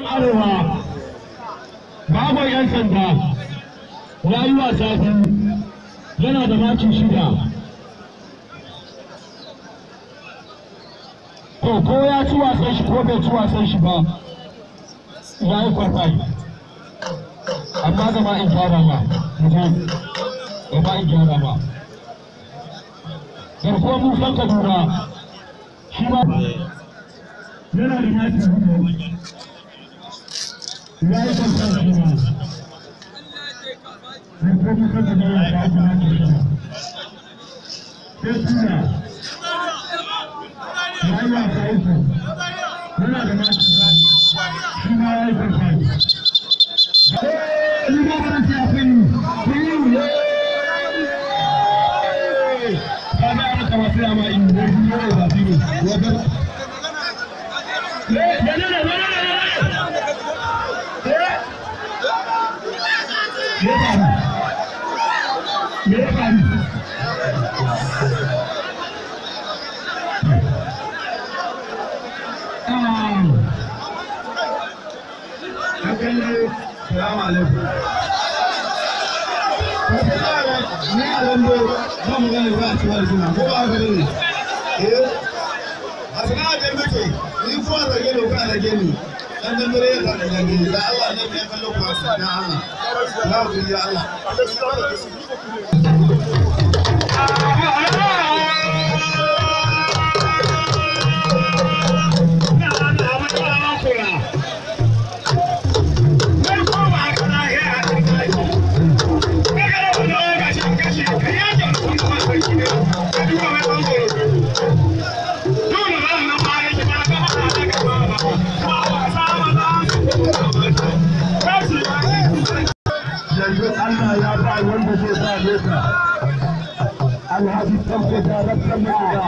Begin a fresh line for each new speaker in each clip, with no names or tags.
Arewa babu 'yan sanda ya yi wasa biyu, yana da maki 6. To ko ya ci wasan shi ko bai ci wasan shi ba, ya yi kwarfai. Amma gama in gyara ma, muje gama in gyara ma. Garkuwar Musan Kaduna shi ma yana da maki 4. Ya yi kwarfai shi ma. Garkuwar Musan Kaduna ya yi maki 6. Sai Tuna ya yi wasa 3, yana da maki 4, shi ma ya yi kwarfai.
Salamu alaikum. Ni a lambo ba mu gane ba a cikin aljuna ko ba haka ne? Eh, a sana'a dambe ce, ni ko a zage ni ko a zage ni. Dan dambe ne ya sa dan dambe, da Allah ne ya kallo ku dan Allah. Na ku ya Allah.
Yanzu Allah ya ba wanda zai sa leta. Alhaji Tanko daraktan Makera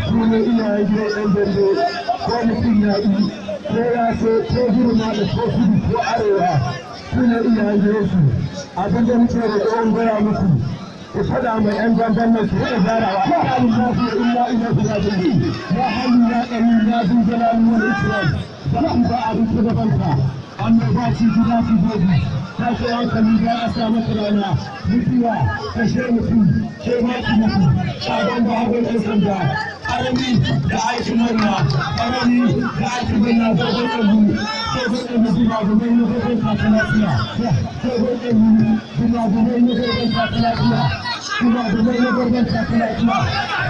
su ne iyayen gidan 'yan dambe, ko mutum ya yi ko ya so, ko girma da ko kudu ko arewa, su ne iyayen gidansu. Abin da muke roƙo in gaya muku, ku faɗa mai 'yan damben nan su riƙa gyarawa. Ya lillahi wa inna ilaihi raji'un. Ya hayyu ya qayyum ya dhul jalali wal ikram. Ba ba abin gabanka. Annoba ci gida ci gobe. Tashi hankali za a samu rana mutuwa kashe mutum ke maki mutu. Shagon ba hagon ɗan sanda ƙarami da aikin murna, ƙarami da aikin murna. Dogon ɗanmu, dogon ɗanmu, gumagumai na dogon kaka lafiya. Dogon ɗanmu, gumagumai na dogon kaka lafiya. Gumagumai na dogon kaka lafiya.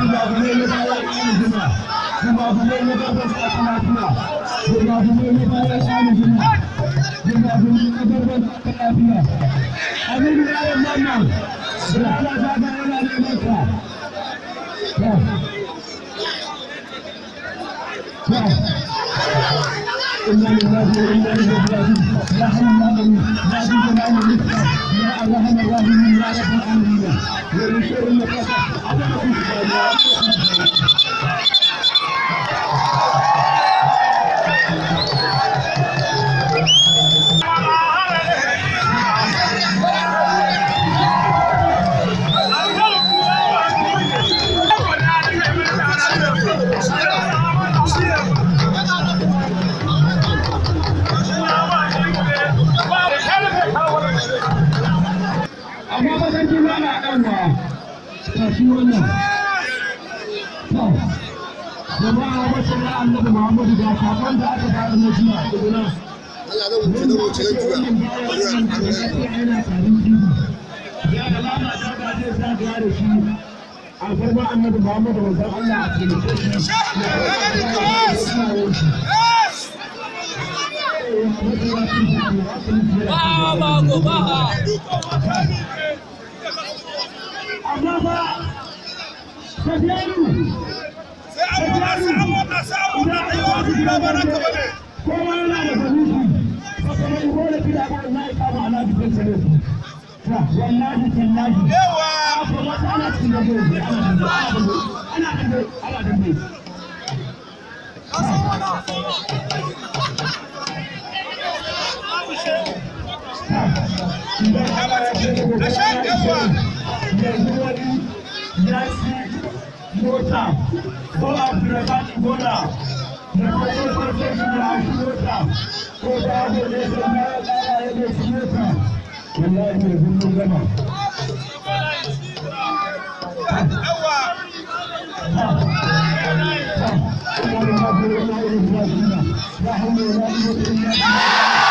Gumagumai na bayan alijima. Gumagumai na dogon kaka lafiya. Gumagumai na bayan alijima. Gumagumai na dogon kaka lafiya. Aminu yaron mamman da Allah zaga yana neman ka. إنا لله وإنا إليه راجعون. يا حي يا قيوم يا ذو الجلال والإكرام يا أرحم الراحمين يا رب العالمين. ومن شر النفاثات. Amma ba sarki ba na ɗanwa tashi wannan. To jama'a, masoya Annabi Muhammadu, ga sakon da aka bayar na jiya tukuna.
Allah zan wuce, zan wuce, zan juya.
Yana tarin jibi ya alama ta ga zai zagaya da shi. Alfarma Annabi Muhammadu, manzon Allah, a taimake shi ya shi.
Ba ba go ba.
Amma ba Safiyanu, kowa yana da fahimci ba kamar Ibo da kida ba. Wallahi kama Alhaji Bello ne. Wallahi tallahi yawa kuma ana cikin dambe, ana dambe, ana dambe, ana dambe. Yanzu wani ya ci mota ko Abdulrazak Bola Ko babu ne sai na ƙara ya bai mota. Wallahi ne mun gama. لا حول ولا قوة إلا بالله.